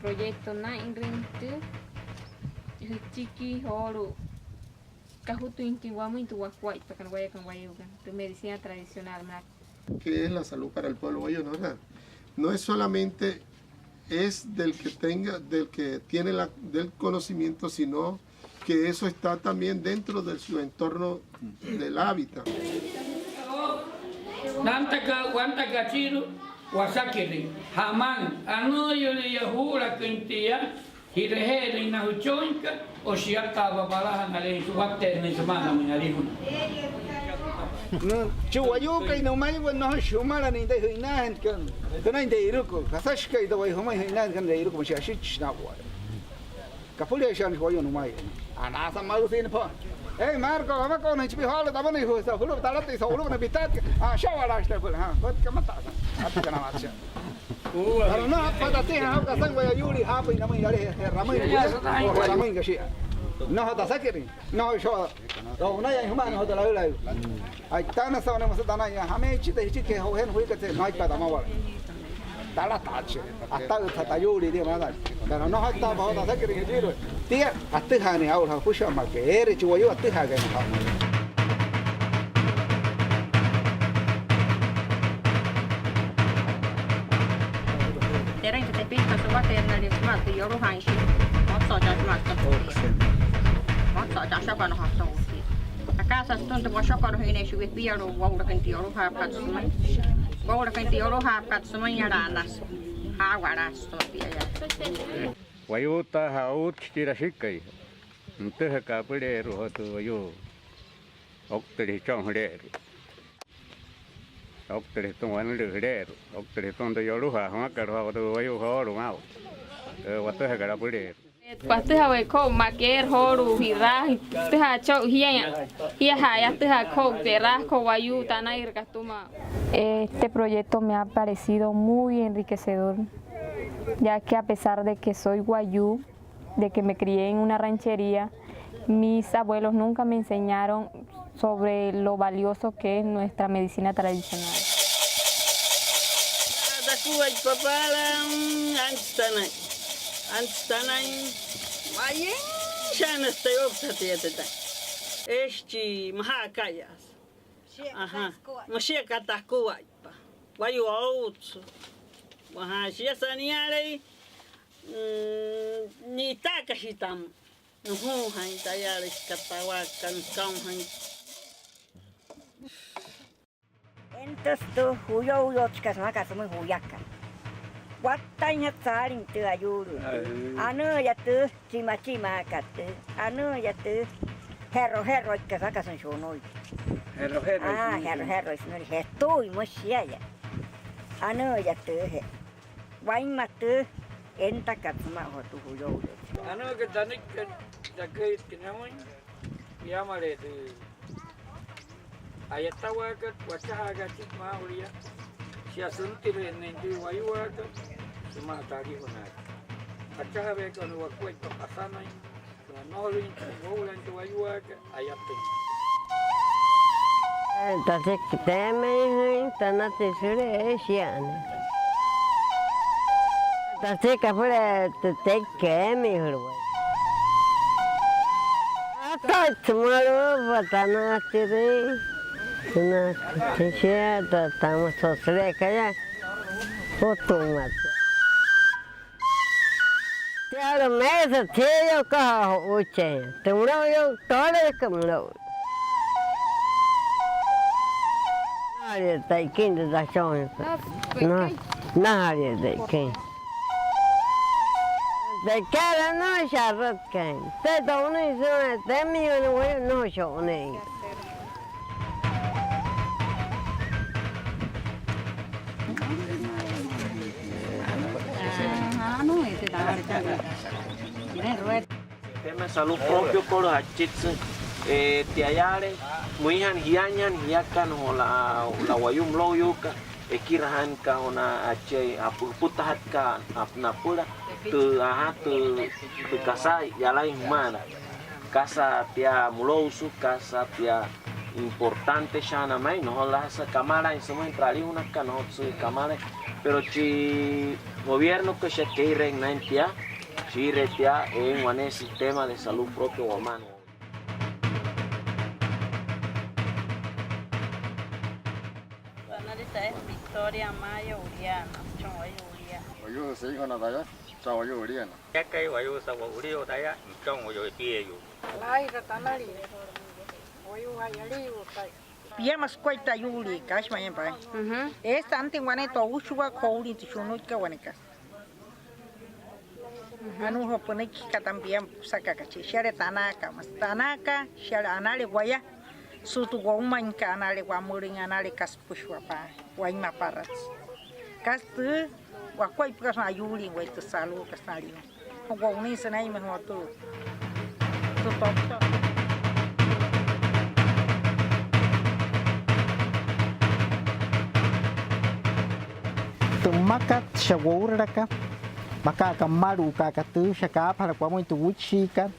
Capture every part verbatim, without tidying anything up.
Proyecto naa'inrüin tü jüchiki joolu'u kajutüinjatüin wamüin tü wakuaippakana wayakana wayuukana, tü medicina tradicional maa. ¿Qué es la salud para el pueblo wayuu, no, verdad? No es solamente es del que tenga, del que tiene la, del conocimiento, sino que eso está también dentro de su entorno del hábitat. Nantaka, wantaka achiirua, wasakirüin, jamüin, anüüyülia juu'ulaküin tia, ji'reje'erüin na jüchooinka, o shiataapa palajana ale'ejüin suwatteenüin sümaa namüin alijuna. Chi wayuukai nümaiwa, nnojoishi jümala nia taya jü'inaajüinjatkat jünain te'iruku, kasashikai tü wayuu jümüin jü'inaajüinjatkat te'iruku, müshi ashichi naa'u wayuu. Kapüleeshianüshi wayuu nümaiwa. Anaasa mmalu'u sünain po'o. Ei, Marco, amako'onüin chipia joolu'u tamünüin julu'u talatüin so'ulu'upünaa pitaatkat. Aa, sha'walaashii taya süpüla, ha, pütkä mata. Atüka namaa shia. Pero nnojotsü pa'a tatüjaa joo kasaiwa'aya ayuulii jaapüin namüin yale, je'ramüin, je'ramüin kashia. Nnojo tasakirüin, nnojo shoo. O'unayain jüma'ana joo tü laülaüwa. A'itaanasa wane müsü tanain, jameechi taya jüchiki je jo'ujeena juyakat, nnojoipa'a tamawala. Talataa shia. Ata'ütsa tayuulii tia maalü. Pero nnojoipa'a joo tasakirüin jüchiirua. Tia, atüjaanüin aa'ulu joo süpüshua maa que eere chi wayuu atüjaakai maa. Terüin tü tepitkat suwateerüin sümaa tü yolujaain shia. Motso'o chaa sümaa tü. Motso'o chaa shokona joo tü. Akasa sütüma tü washokonajiinain shia wepialu'u woo'ulaküin tü yolujaakat sümüin. Woo'ulaküin tü yolujaakat sümüin yalaa anasü. Jaawalaa sütüma piayaa. Wayuutaa, ja'uuchi tü ashikai. Nütüjakat apüleerua joo tü wayuu. Ouktüle jüchon jüle'eru'u. Ouktüle jütüma wanülüü jüle'eru'u. Ouktüle jütüma tü yolujaa jümakat joo tü wayuu joolu'u maa'ulu. Tü watüjakat apüleerua. Watüjawee joo maa que eere joolu'u ji'raa, jütüjaa joo jia, jiaja'aya atüjaa joo te'raajüin joo wayuu tanairükat atüma. Este proyecto me ha parecido muy enriquecedor, ya que a pesar de que soy wayuu, de que me crié en una ranchería, mis abuelos nunca me enseñaron sobre lo valioso que es nuestra medicina tradicional. Takuaippa paala, anchi tanain, anchi tanain. Mayenshi anasü taya, oukta tia tata. Eshi chi maja'a ka'aya. Ajá. Müshii aka takuaippa. Wayuu outsü. Ajá, shiasa ni'yalei. Mm, ni'itaakashi tamü. Nujuujain tayalaka tawaka, nükaujain. Entüsü tü juyouyotsekat sümaka sümüin juyakat. Wattainjatü saalin tü ayuulii. Anüüya tü chimachimaakat tü. Anüüya tü jerojeroikat sümaka sümüin shunuiya. Jerojeroikat. Aa, jerojeroikat sümüin. Jetuuin müshi shiaya. Anüüya tü je. Wainma tü entakat sümaa joo tü juyouyotsekat. Anuu aka tanüiki, taküjaitü namüin, piamale tü a'yatawaakat, wachajaakat achiki maa'ulu yaa. Shia süntirünnüin tü wayuwaakat sümaa tü alijunaakat. Achajaweeka wane wakuaippa pasanain. Nnojolüinjatü woo'ulaain tü wayuwaakat, ayatüin. Tasiki teemüinjatüin, tanatüin süle'e shia'anüin. Tasiki apüla tü teiki eemüin juluwai. Ataitü mulu'u, tanatüin. Tanatüin shia, ta, tama süle'e kaya. Otu'umata. Tia alu'u meesa, tia yo'ukaja jo'uucheein. Tü mülo'u yo'u, tü aleeka mülo'u. Najalia te'ikin tü tachonjaka. Najalia te'ikin. Te'ikin, nnojoishi arütkain. Tü to'unüin sümaa, tü emmüin wane wayuu, nnojoishi o'unüin. Teme salud propio kolo jachitsü, eh, tiayaale, müinjana jiainjana, jiakana joo la, la wayuu mülo'uyuukat, ekirajaainjatkat joo na achei, jüpütajatkat napüla, tü, ajá, tü, tü kasa yalain jüma'ana. Kasa tia mülo'usü, kasa tia Importante shia namüin, nnojo lajasa kamalaain sümüin tü alijunakana, nnojotsü kamalaain, pero chi gobiernoka shia kee'ireein naa'in tia, shii'iree tia eein wane sistema de salud propio wama'ana. Anali taya Victoria Mayo Uliana, chon wayuu Uliana. Wayuu Seijona taya, chon wayuu Uliana. Yakai wayuu Sawa Ulio taya, chon wayuu Epieyu. Laira tanali, wayuu Ayaliu taya. Piama sukuaippa tü ayuulii, kaashi ma'i pa'i. Eesü antüin wane tü oushua, joulin tü shunuikat wane kasa. Anuu joo pünüiki aka taya piama süsakakat chi, shiale tü anaaka, müsü tü anaaka, shiale anale waya, suulia tü woumainkat, anale wamülüin, anale kasü süpüshua paa'in wainmaparatse. Kasa tü wakuaippakat sünain ayuulin waya, tü saluukat sünain alin. Wo'unüin sünainmüin joo tü, tü doctor. Tü mmakat, shia wouralakat, mmakat aka mmalu'ukat aka tüü, shia kaapajalaka wamüin tü wüchishiikat,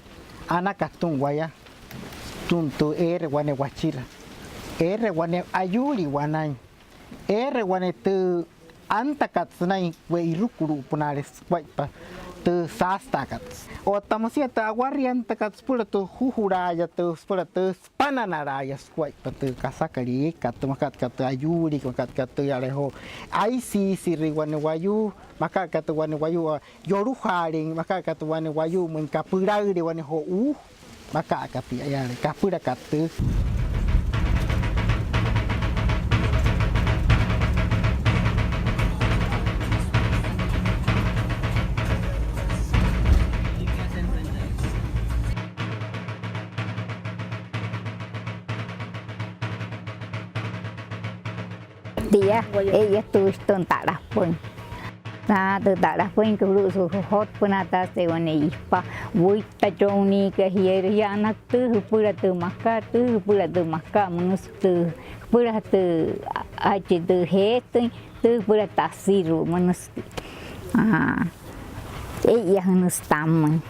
anakat sütüma waya, sütüma tü eere wane wachira, eere wane ayuulii wanain. Eere wane tü antakat sünain we'irukulu'upünaale sukuaippa tü saastaakat. Otta müsia tü awariantakat süpüla tü jujulaaya, tü süpüla tü süpananalaaya sukuaippa tü kasakat eekat, tü makat aka tü ayuulii, makat aka tü yale joo aisiisirüin wane wayuu, makat aka tü wane wayuu yolujaalüin, makat aka tü wane wayuu müin kapülaüle wane jo'uu. Makat aka pia yaale kapülakat tü. Tia, ee'iyatüshi tü ta'lapüin. Aa, tü ta'lapüin sulu'u sujutpünaa taasü wane ipa wüitta chonniika jierü, jia anaka tüü jüpüla tü makat, tü jüpüla tü makat, münüsü tü jüpüla tü, achi tü jeetüin, tü jüpüla tü asiru'u, münüsü. Aa, ee'iyajünüsü tammüin.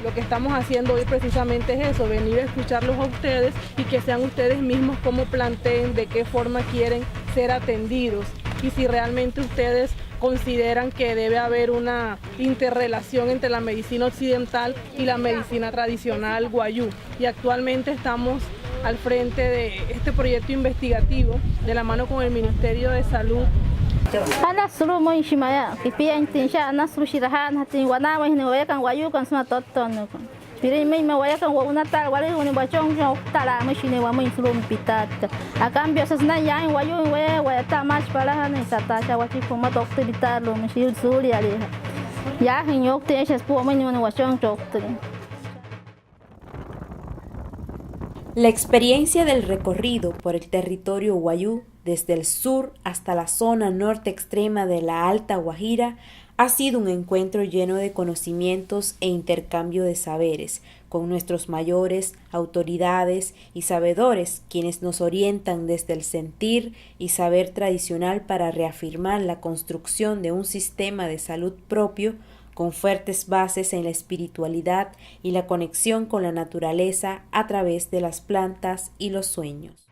Lo que estamos haciendo hoy precisamente es eso, venir a escucharlos a ustedes y que sean ustedes mismos como planteen de qué forma quieren ser atendidos y si realmente ustedes consideran que debe haber una interrelación entre la medicina occidental y la medicina tradicional wayuu. Y actualmente estamos al frente de este proyecto investigativo de la mano con el Ministerio de Salud. Anasü sulu'umüin shia mayaa, pipiainjatüin shia, anasü sulu'u shi'rajaanajatüin wanaawainjanain wayakana wayuukana sümaa tottonnuukana. Pi'rüin müinma wayakana wo'unataa'a, walü'üjünüin wachonchon ouktala'a müshi nia wamüin sulu'umüin pitaatkat. A cambio sünain yaajüin wayuuin waya, wa'yataa maa chi palajanain, sa'ataa chaa wachiki pümaa tü ouktüin pitaarulu'u müshi, suulia ale'ejaa. Yaajüin ouktüin, eesü süpüla wamüin nia wane wachonchon ouktüin. La experiencia del recorrido por el territorio wayuu, desde el sur hasta la zona norte extrema de la Alta Guajira, ha sido un encuentro lleno de conocimientos e intercambio de saberes con nuestros mayores, autoridades y sabedores, quienes nos orientan desde el sentir y saber tradicional para reafirmar la construcción de un sistema de salud propio con fuertes bases en la espiritualidad y la conexión con la naturaleza a través de las plantas y los sueños.